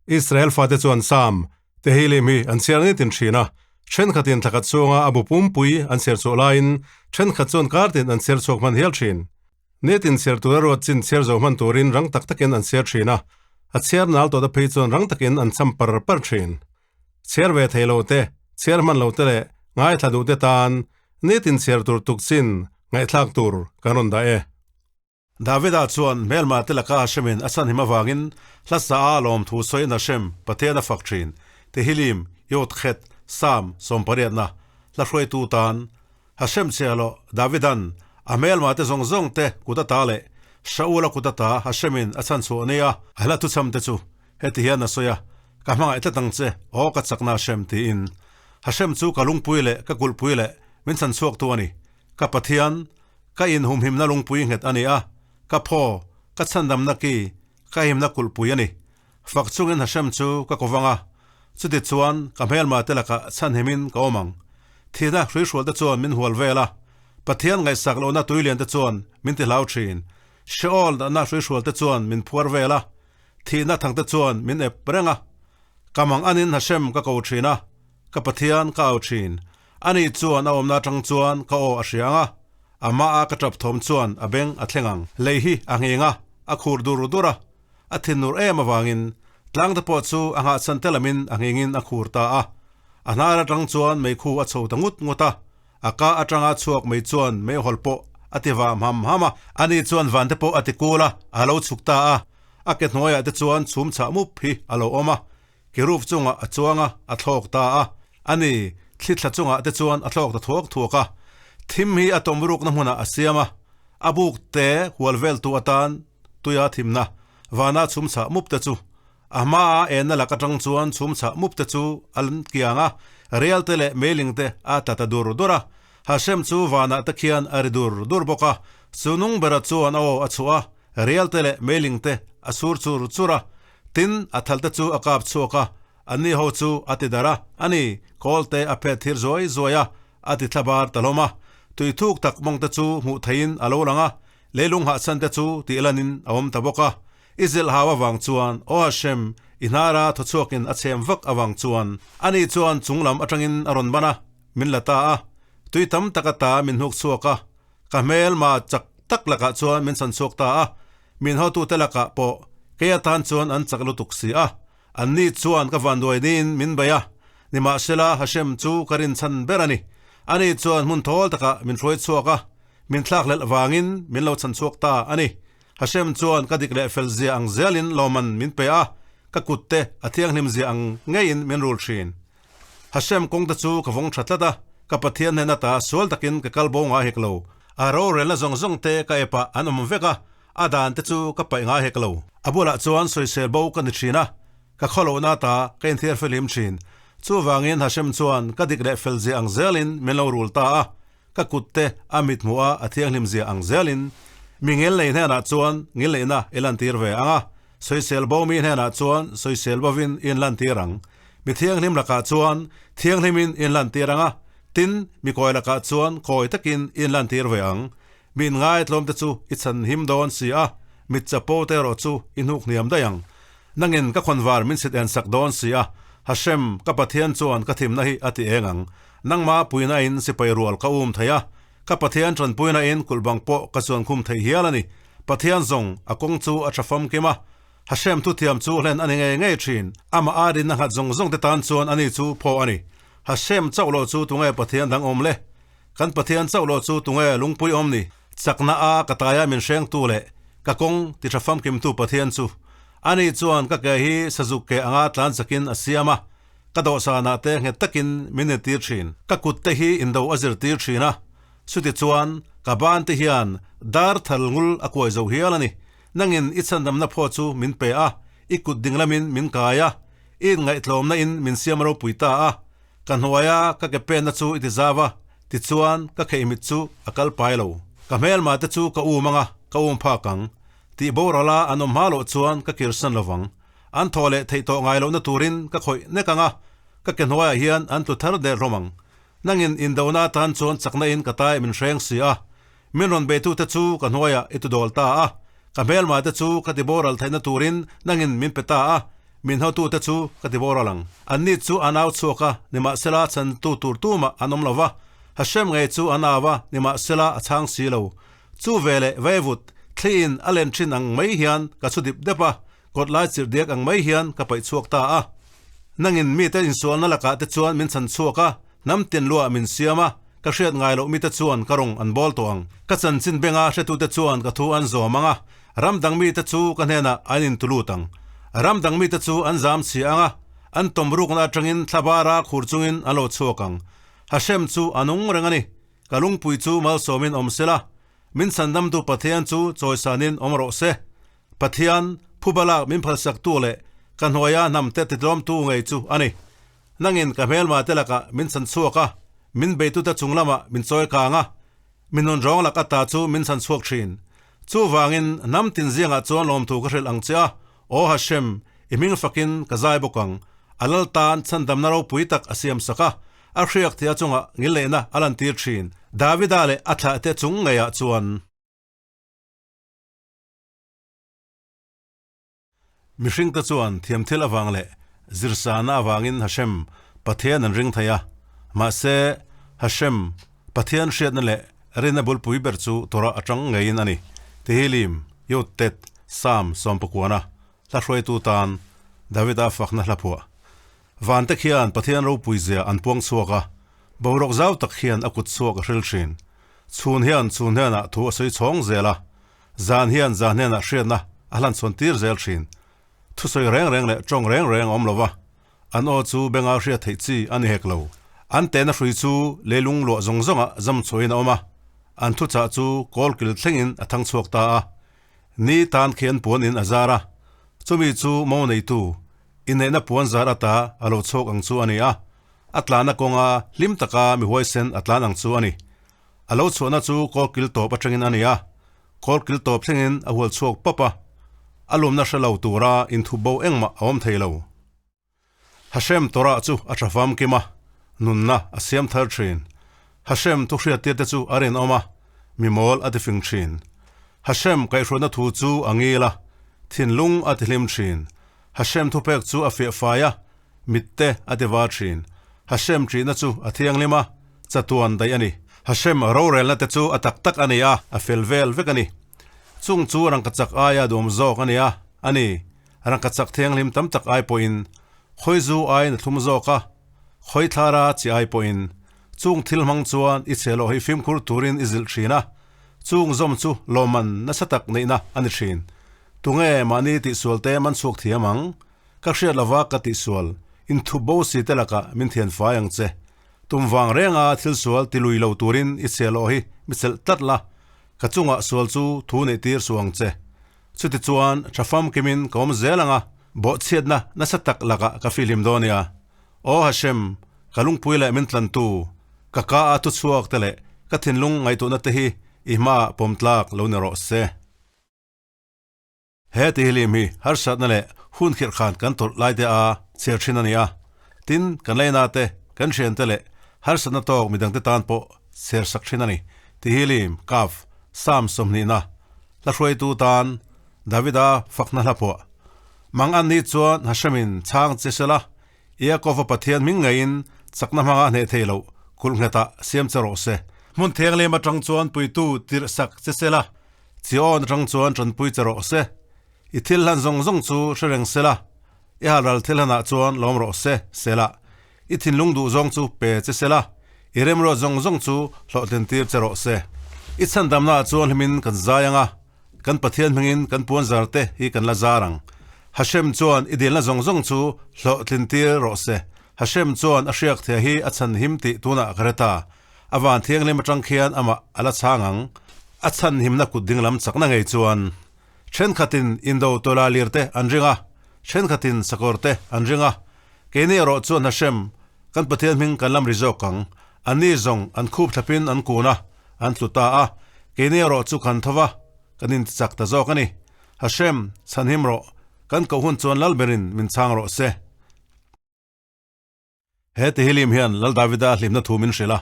Israel fate chuan Sam, Tehillim hi an chhiar nitin thin a, thenkhatin thlakhat chhunga a bu pumpui an chhiar chhuah laiin thenkhat chuan kartin an chhiar chhuak hman hial thin. Nitin chhiar tura ruat chin chhiar zo hman turin rang tak takin an chhiar thin a, a chhiar nal tawhte phei chuan rang takin an cham par par thin. Chhiar ve thei lo te, chhiar hman lo te leh ngaithla duh te tan nitin chhiar tur tuk chin ngaihthlak tur kan rawn dah e. Davida chuan hmelma te laka Hashemin a chhan him avangin hla sa a lawmthu sawiin Hashem, Pathian a fak thin. Tehillim, Yod Chet, Psalm, sawmpariatna, hla hruaitu tan Hashem chhiahhlawh Davidan a hmelma te zawng zawng te kut ata leh Shaula kut ata Hashemin a chhan chhuah nia a hla thuchham te chu heti hian a sawi a, Ka hmangaih tlat ang che, aw ka chakna Hashem tiin. Hashem chu ka lungpui leh ka kulhpui leh min chhan chhuaktu a ni. Ka Pathian, ka inhumhimna lungpui nghet a ni a, ka phaw, ka chhandamna ki, ka himna kulhpui a ni. Fak chungin Hashem chu ka kawvang a, chutichuan ka hmelma te lakah chhanhimin ka awm ang. Thihna hruihrual te chuan min hual vel a, Pathian ngaihsak lohna tuilian te chuan min ti hlau thin. Sheol dahna hruihrual te chuan min phuar vel a, thihna thang te chuan min ep reng a. Ka mang anin Hashem ka ko thin a, ka Pathian ka au thin. Ani chuan a awmna atang chuan ka aw a hria ang a, amaha ka tap thawm chuan a beng a thleng ang. Lei hi a ngheng a, a khur dur dur a, a thinur em avangin tlangte pawh chu a nghahchhan te lamin a nghengin a khur ta a. A hnar atang chuan meikhu a chho ta ngut ngut a, a ka atanga chhuak mei chuan meihawl pawh a ti vam ham ham a. Ani chuan vante pawh a ti kul a, a lo chhuk ta a, a ke hnuaiah te chuan chhum chhah mup hi a lo awm a. Kerub chungah a chuang a, a thlawk ta a. A ni, thli thla chungah te chuan a thlawk ta thuak thuak a. Thim hi a tawm rukna hmunah a siam a, a buk te hual veltu atan tuia thimna vana chhum chhah mup te chu a hmaa enna lak atang chuan chhum chhah mup te chu a kiang a, rial te leh meiling te a tla ta dur dur a. Hashem chu vanah te khian a ri dur dur bawk a, chu nung bera chuan a aw a chhuah a, rial te leh meiling te a sur chur chur a. Tin, a thal te chu a kap chhuak a, anni ho chu a ti darh a, a ni, kawl te a phet thir zuai zuai a, a ti thla bar ta hlawm a. Tui thuk tak mawng te chu hmuh theihin a lo lang a, leilung hahchhan te chu tih lanin a awm ta bawk a. I zilh hau avang chuan, Aw Hashem, i hnara thaw chhuakin a chhem vak avang chuan, ani chuan chung lam atangin a rawn ban a, min la ta a, tui tam tak ata min hnuk chhuak a, ka hmelma chak tak lakah chuan min chhan chhuak ta a, Min hotute lakah pawh kei atan chuan an chak lutuk si a, anni chuan ka vanduai niin min bei a. Nimahsela, Hashem chu ka rinchhan ber a ni. Ani chuan hmun thawl takah min hruai chhuak a, min thlakhlelh vangin min lo chhan chhuak ta a ni. Hashem chuan ka dik leh fel zia ang zelin lawmman min pe a, ka kutte a thianghlim zia ang ngeiin min rul thin. Hashem kawngte chu ka vawng tha tlat a, ka Pathian hnen ata sual takin ka kal bo ngai hek lo. A rorelna zawng zawng te ka epah an awm vek a, a dan te chu ka paih ngai hek lo. A bulah chuan sawisel bo ka ni thin a, ka khawlohna ata ka inthiar felhim thin. Chuvangin Hashem chuan ka dik leh fel zia ang zelin min lo rul ta a, ka kut te a mithmuh a a thianghlim zia ang zelin mi ngilnei hnenah chuan ngilneihna i lantir ve ang a, sawisel bo mi hnenah chuan sawisel bovin i inlantir ang. Mi thianghlim lakah chuan thianghlimin i inlantir ang a, tin, mi kawi lakah chuan kawi takin i inlantir ve ang. Mi inngaithlawmte chu i chhanhim dawn si a, mit chapo te erawh chu i hnuk hniam daih ang. Nangin ka khawnvar min chhit ensak dawn si a, Hashem, ka Pathian chuan ka thimna hi a ti eng ang. Nangmah puina in sipai rual ka um thei a, ka Pathian tanpuina in kulh bang pawh ka chuan khum thei hial a ni. Pathian zawng, a kawng chu a tha famkim a, Hashem thuthiam chu hlen a ni ngei ngei thin. Amah a rinna nghat zawng zawng te tan chuan ani chu phaw a ni. Hashem chauh loh chu tunge Pathian dang awm le? Kan Pathian chauh loh chu tunge lungpui awm ni? Chakna a ka taia min hrengtu leh ka kawng ti tha famkimtu Pathian chu. Ani chuan ka ke hi sazuk ke anga tlan chakin a siam a, ka dawhsanah te nghet takin min entir thin. Ka kut te hi indo a zirtir thin a, chuti chuan ka ban te hian dar thal ngul a kuai zo hial a ni. Nangin i chhandamna phaw chu min pe a, i kut ding lamin min kai a, i inngaihtlawmna in min siam ropui ta a. Ka hnuaia ka ke penna chu i ti zau a, tichuan ka kheihmit chu a kal pai lo. Ka hmelma te chu ka um ang a, ka um phak ang. Tih borala an awm hma loh chuan ka kirsan lo vang. An thaw leh theih tawh ngai lohna turin ka khawih nek ang a, ka ke hnuaiah hian an tlu thar der hlawm ang. Nangin indona atan chuan chakna in ka tai min hreng si a, min rawn beitute chu ka hnuaiah i tudawl ta a, ka hmelma te chu ka ti boral theihna turin nangin min pe ta a. Min hotute chu ka ti boral ang. Anni chu an au chhuak a, nimahsela chhantu tur tumah an awm lo va. Hashem ngei chu an au a, nimahsela a chhang si lo. Chu veleh vaivut thliin a len thin ang mai hian ka chhu dip dep a, kawt lai chirh diak ang mai hian ka paih chhuak ta a. Nangin mite insualna lakah te chuan min chhan chhuak a, hnam tin luah min siam a, ka hriat ngai loh mite chuan ka rawng an bawl tawh ang. Ka chanchin benga hretute chuan ka thu an zawm ang a, ram dang mite chu ka hnenah an intulut ang. Ram dang mite chu an zam chhia ang a, an tawm rukna atangin thla bara khur chungin an lo chhuak ang. Hashem chu a nung reng a ni. Ka lungpui chu malsawmin awm sela, min chhandamtu Pathian chu chawisanin awm rawh se. Pathian, phuba lak min phalsaktu leh ka hnuaia hnamte titlawmtu ngei chu a ni. Nangin ka hmelma te lakah min chhan chhuak a, min beitute chung lamah min chawi kang a, min nun rawng lak ata chu min chhan chhuak thin. Chuvangin hnam tin ziangah chuan lawmthu ka hrilh ang che a, Aw Hashem, i hming fakin ka zai bawk ang. A lal tan chhandamna ropui tak a siam sak a, a hriak thei a chungah ngilneihna a lantir thin. Davida leh a thlahte chung ngeiah chuan. Mihringte chuan thiamthil avang leh zirsana avangin Hashem, Pathian an ring thei a. Mahse, Hashem, Pathian hriatna leh rinna bulpui ber chu Torah atang ngeiin a ni. Tehillim, Yod Tet, Psalm sawmpakuana hla hruaitu tan Davida fakna hla phuah. Vante khian Pathian ropui zia an puang chhuak a, boruak zau tak hian a kut chhuak a hril thin. Chhun hian chhun hnenah thu a sawi chhawng zel a, Zan hian zan hnenah hriatna a hlan chhawn tir zel thin. Thusawi reng reng leh tawng reng reng a awm lo va, an aw chu benga hriat theih chi a ni hek lo. An tehna hrui chu leilung luah zawng zawngah zam chhuahin a awm a, an thuchah chu kawlkil thlengin a thang chhuak ta a. Ni tan khian puan in a zar a, chumi chu mo neitu inneihna puan zar ata a lo chhuak ang chu a ni a, a tlanna kawnga hlim taka mi huaisen a tlan ang chu a ni. A lo chhuahna chu kawlkil tawp atangin a ni a, kawlkil tawp thlengin a hual chhuak pawp a, a lumna hre lo tura inthup bo engmah a awm thei lo. Hashem Torah chu a tha famkim a, nunna a siam thar thin. Hashem thu hriattir te chu a rinawm a, mi mawl a tifing thin. Hashem kaihhruatna thu chu a ngil a, thinlung a tihlim thin. Hashem thupek chu a fiah fai a, mitte a ti var thin. Hashem ṭihna chu a thianghlim a, chatuan daih a ni. Hashem rorelna te chu a tak tak a ni a, a fel vel vek a ni. Chung chu rangkachak aia duam zawk a ni a, a ni. Rangkachak thianghlim tam tak ai pawhin khawizu aiin a thlum zawk a, khawi thlara chi ai pawhin. Chung thil hmang chuan i chhe loh hi fimkhur turin i zilh thin a, chung zawm chu lawmman nasa tak neihna a ni thin. Tunge mahni tihsual te man chhuak thiam ang? Ka hriat lova ka tihsual, inthup bo si te lakah min thian fai ang che. Tum vang renga thil sual ti lui lo turin i chhe loh hi mi chelh tlat la, ka chungah sual chu thu neih tir suh ang che. Chutichuan tha famkimin ka awm zel ang a, bawhchhiatna nasa tak lakah ka fihlim dawn nia. Aw Hashem, ka lungpui leh min tlantu, ka ka a thuchhuak te leh ka thinlung ngaihtuahna te hi i hmaah pawm tlak lo ni rawh se. He tihlim hi harsatna leh hun khirh khan kan tawrh lai te a chhiar thin a ni a, tin kan leina te, kan thian te leh harsatna tawk midang te tan pawh chhiar sak thin a ni. Tihlim, Kaf, Psalm sawmhnihna, hla hruaitu tan Davida fakna hla phuah. Mang an nih chuan Hashemin chhang che sela, Iakova Pathian hming ngeiin chakna hmanga hneh thei loh kulh nghetah siam che rawh se. Hmun thianghlim atang chuan puitu tirh sak che sela, Chiawn atang chuan tanpui che rawh se. I thil hlan zawng zawng chu hre reng sela, i halral thil hlanah chuan lawm rawh se, sela. I thinlung duh zawng chu pe che sela, i remruat zawng zawng chu hlawhtlin tir che rawh se. I chhandamnaah chuan hlimin kan zai ang a, Kan Pathian hmingin kan puan zar te hi kan la zar ang. Hashem chuan i dilna zawng zawng chu hlawhtlin tir rawh se. Hashem chuan a hriak thia hi a chhan him tih tunah ka hre ta. A van thianghlim atang khian amah a la chhang ang. A chhan himna kut dinglam chakna ngei chuan. Thenkhatin indo tawla lir te an ring a, thenkhatin sakawr te an ring a. Keini erawh chuan Hashem, kan Pathian hming kan lam ri zawk ang. Anni zawng an khup thlapin an kun a, an tlu ta a, keini erawh chu kan tho va, kan intichak ta zawk a ni. Hashem, chhanhim rawh, kan koh hun chuan lal berin min chhang rawh se. He Tehillim hian Lal Davida hlimna thu min hrilh a,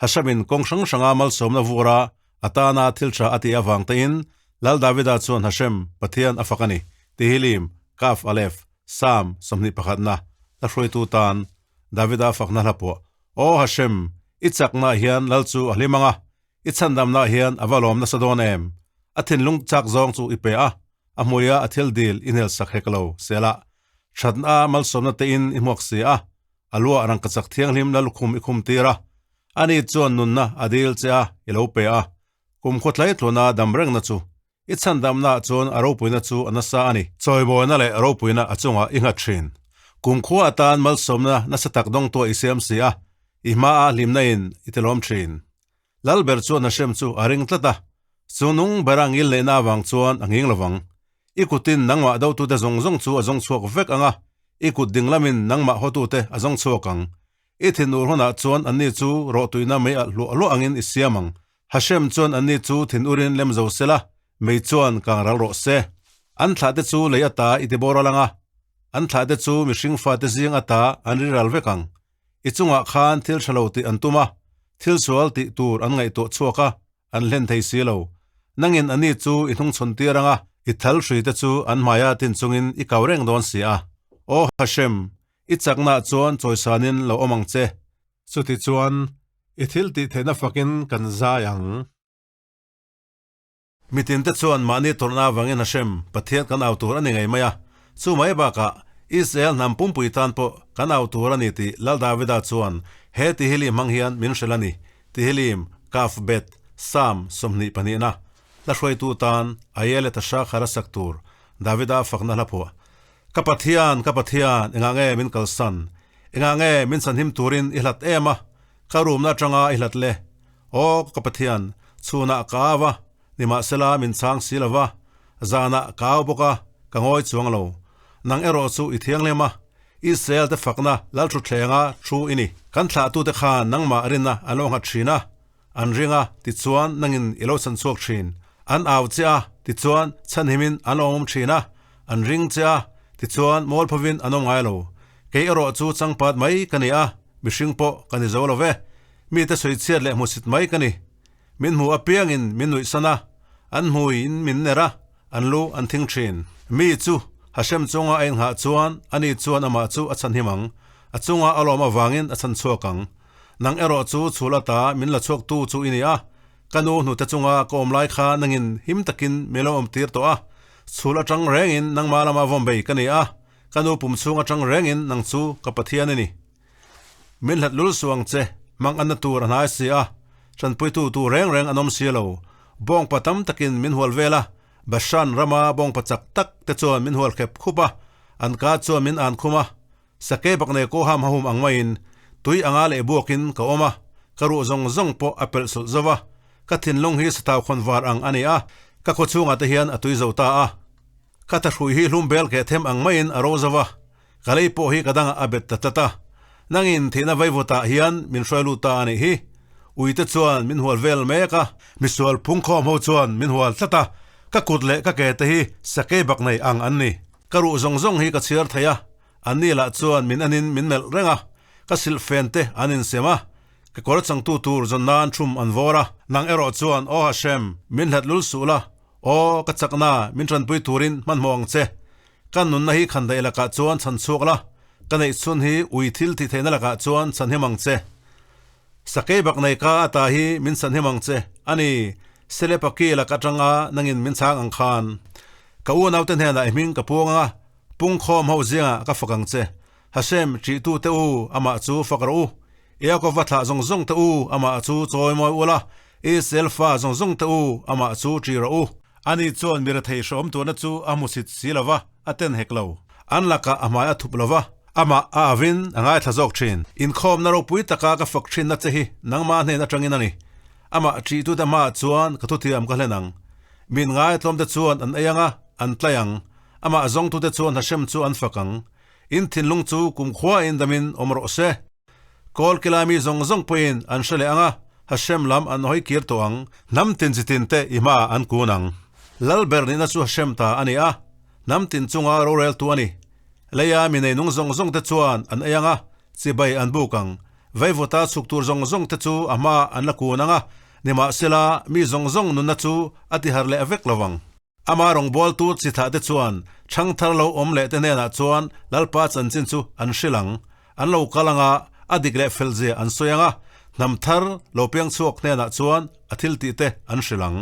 Hashemin kawng hrang hranga malsawmna vura a tana thil tha a tih avang tein Lal Davida chuan Hashem, Pathian a fak a ni. Tehillim, Kaf Aleph. Salm 21 na la hruaitu tan Davida fakna hla pawh Aw Hashem, i chakna hian lal chu a hlim ang a, i chhandamna hian a va lawm nasa dawn em? A thinlung chak zawng chu i pe a, a hmuia a thil dil i hnial sak hek lo, Selah. Thatna malsawmna tein i hmuak si a, a luah rangkachak thianghlim la lukhum i khum tir a, ani chuan nunna a dil che a, i lo pe a. Kum khawtlai tluna dam rengna chu i chhandamnaah chuan a ropuina chu a nasa a ni. Chawibawina leh ropuina a chungah i nghat thin. Kumkhua atan malsawmna nasa tak dawngtuah i siam si a, i hmaah hlimna in i tilawm thin. Lalber chuan Hashem chu a ring tlat a, chu nung bera ngil neihna avang chuan a nghing lovang. I kutin nangmah dotute zawng zawng chu a zawng chhuak vek ang a, i kut ding lamin nangmah hawtute a zawng chhuak ang. I thinur hunah chuan anni chu rawhtuina mei alh hluah hluah angin i siam ang. Hashem chuan anni chu thinurin lem zo sela, mei chuan kang ral rawh se. An thlahte chu lei ata i ti bawr al ang a, an thlahte chu mihring fate zing ata an ri ral vek ang. I chungah khan thil tha lo tih an tum a, thil sual tih tur an ngaihtuah chhuak a, an hlen thei si lo. Nangin ani chu i hnungchhawn tir ang a, i thal hrui te chu an hmaia tin chungin i kau reng dawn si a. Aw Hashem, i chaknaah chuan chawisanin lo awm ang che. Chutichuan, i thil tih theihna fakin kan zai ang. Mitinte chuan mahni tawrhna avangin Hashem, Pathian kan au tur a ni ngei mai a. Chu mai bakah, Israel hnam pumpui tan pawh kan au tur a ni tih Lal Davida chuan he Tehillim hmang hian min hrilh a ni. Tehillim, Kaf Bet, Salm 22-na, Hla hruaitu tan Ayelet Hashachar a sak tur Davida fakna hla phuah. Ka Pathian, ka Pathian, engah nge min kalsan? Engah nge min chhanhim turin i hlat em a? Ka rumna atanga i hlat le. Aw ka Pathian, chhunah ka au a, nimahsela min chhang si lo va, zanah ka au bawk a, ka ngawi chuang lo. Nang erawh chu i thianghlim a, Israel te fakna Lalthutthlenga thu i ni. Kan thlahtute khan nangmah rinna an lo nghat thin a, an ring a, tichuan nangin i lo chhan chhuak thin. An au che a, tichuan chhanhimin an lo awm thin a, an ring che a, tichuan mawlphovin an awm ngai lo. Kei erawh chu changpat mai ka ni a, mihring pawh ka ni zo lo ve. Mite sawi chhiat leh hmusit mai ka ni. Min hmu apiangin min nuih san a, an hmuiin min ner a, an lu an thing thin. Mi chu Hashem chunga a inghah chuan ani chuan amah chu a chhanhim ang, a chunga a lawm avangin a chhan chhuak ang. Nang erawh chu chhul ata min la chhuaktu chu i ni a, ka nu hnute chunga ka awm lai kha nangin him takin min lo awmtir tawh a, chhul atang rengin nangma lama vawm bei ka ni a, ka nu pum chhung atang rengin nang chu ka Pathian i ni. Min hlat lul suh ang che, mang anna tur a hnai si a, tanpuitu tur reng reng an awm si lo. Bawngpa tam takin min hual vel a, Bashan rama bawngpa chak tak te chuan min hual khep khup a, an ka chuan min an khum a. Sake bak nei kawham hahum ang maiin tui anga leh buakin ka awm a, ka ruh zawng zawng pawh a pelh sulh zo va, ka thinlung hi satau khawn var ang a ni a, ka khawchhungah te hian a tui zo ta a. Ka thahrui hi hlum bel keh them ang maiin a ro zo va, Ka lei pawh hi ka dangah a bet ta tlat a, nangin thihna vaivutah hian min hruai lut ta a nih hi. Uite chuan min hual vel mek a, misual phungkhawm ho chuan min hual tlat a, ka kut leh ka ke te hi sakei bak nei ang an ni. Ka ruh zawng zawng hi ka chhiar thei a, anni lah chuan min anin min melh reng a, ka silhfen te an insem a, ka kawr changtu tur zawn nan thum an vawr a. Nang erawh chuan, Aw Hashem, min hlat lul suh la, aw ka chakna min tanpui turin hmanhmawh ang che. Ka nunna hi khandaih lakah chuan chhan chhuak la, ka neih chhun hi ui thil tih theihna lakah chuan chhan him ang che. Sakei bak nei ka ata hi min chhan him ang che, a ni, Selepaki lak atanga nangin min chhang ang khan. Ka unaute hnenah i hming ka puang anga, pungkhawm ho zingah ka fak ang che. Hashem, ṭihtu te u, amah chu fak rawh u. Yaakova thlah zawng zawng te u, amah chu chawimawi ula, Israel fa zawng zawng te u, amah chu ṭih rawh u. Ani chuan mi rethei hreawm tuahna chu a hmusit si lo va, a ten hek lo. An lakah a hmai a thup lo va, amah a avin a ngaithla zawk thin. Inkhawmna ropui taka ka fak thinna che hi nangmah hnen atangin a ni. Amah ṭihtute hmaah chuan ka thuthiam ka hlen ang. Min ngaitlawmte chuan an ei ang a, an tlai ang. Amah zawngtute chuan Hashem chu an fak ang. In thinlung chu kumkhuain damin awm rawh se. Kawl kilai mi zawng zawng pawhin an hre leh ang a, Hashem lam an hawi kir tawh ang. Hnam tin chi tin te i hmaah an kun ang. Lal ber nihna chu Hashem ta a ni a, hnam tin chunga roreltu a ni. Leia mi nei nung zawng zawng te chuan an ei ang a, chibai an buk ang. Veivuta chhuk tur zawng zawng te chu a hmaah an la kun ang a, nimahsela mi zawng zawng nunna chu a ti har leh vek lo ang. Ama rawngbawltu chi thlah te chuan Ṭhangthar lo awm leh te hnenah chuan Lalpa chanchin chu an hrilh ang. An lo kal anga a dik leh fel zia an sawi ang a, hnam thar lo piang chhuak hnenah chuan a thil tih te an hrilh ang.